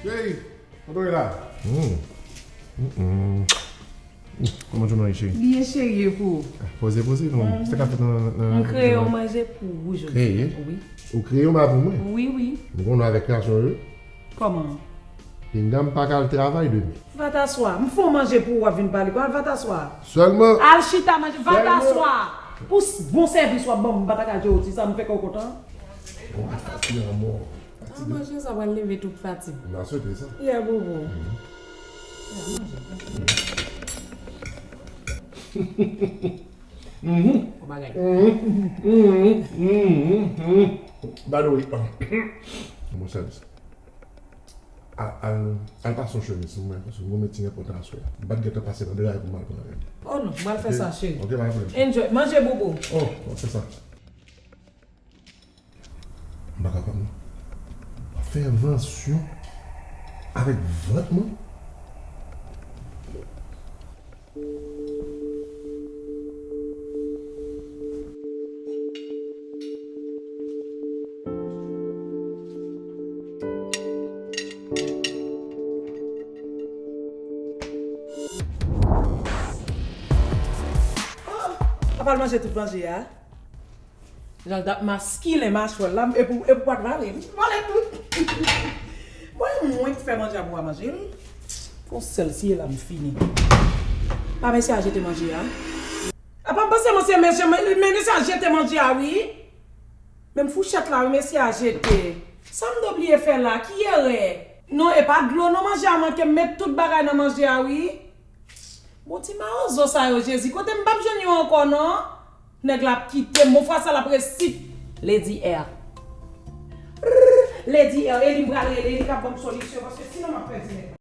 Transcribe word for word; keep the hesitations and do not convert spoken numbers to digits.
Hey, kote w ye la? Hmm. Mm-mm. Kòman jounen an ye, cheri? Byen, cheri, e pou ou? Ah, poze, poze, non. Mhm. Sa k ap fèt nan, nan, nan... M kreye yon manje pou ou jodi. Kreye? Wi. Ou kreye yon bagay pou mwen? Wi, wi. M konnen avèk gason yo. Kòman? Pinga m pa ka al travay demen. Vataswa, m fè yon manje pou ou, w ap vin pale. Kwa Vataswa? Sèlman. Al chita manje. Sèlman. Vataswa. Pou s-, bon sèvis w ap ban m, m pa ta ka jere w ti sa, m fè kè w kontan. Bon, fatig anmò. An manje sa pral leve tout fatig. M a swete sa. Yeah, bobo. Mhm. Yeah, manje. Mhm. Bon bagay. Mhm. Mhm. Mhm. Mhm. By the way, ah, mon sèvis. Al, al, al pase yon chemiz pou mwen, paske m gon meeting enpòtan aswè a. M pa t gentan pase nan dra pou m al pran l. Oh non, m al fè sa, cheri. Ok, pa gen pwoblèm. Enjoy. Manje, bobo. Oh, bon, se sa. M pa kapab, non. Fè vansyon avèk vant mwen. Apa l manje tout manje a? Jan l t ap maskilen machwè l la, epi, epi w pa t vale. Vale tout. Bon, e mwen ki fè manje a pou w pa manje l. Fon sèl siye la m fini. Pa mesye a jete manje a. Apa m panse mwen se mesye, men, men mesye a jete manje a wi. Menm fouchèt la wi mesye a jete. Sa m te bliye fè la, ki erè? Non, e pa dlo non, manje a manke, m met tout bagay nan manje a wi. Bon, ti mawozo sa yo, Jezi, kote m p ap jwenn yo ankò non? Nèg la ap kite m, bon fwa sa l ap resi. Lady R. Lady R, e li m pral rele, e li k ap ban m solisyon, paske sinon m ap pèdi nèg la.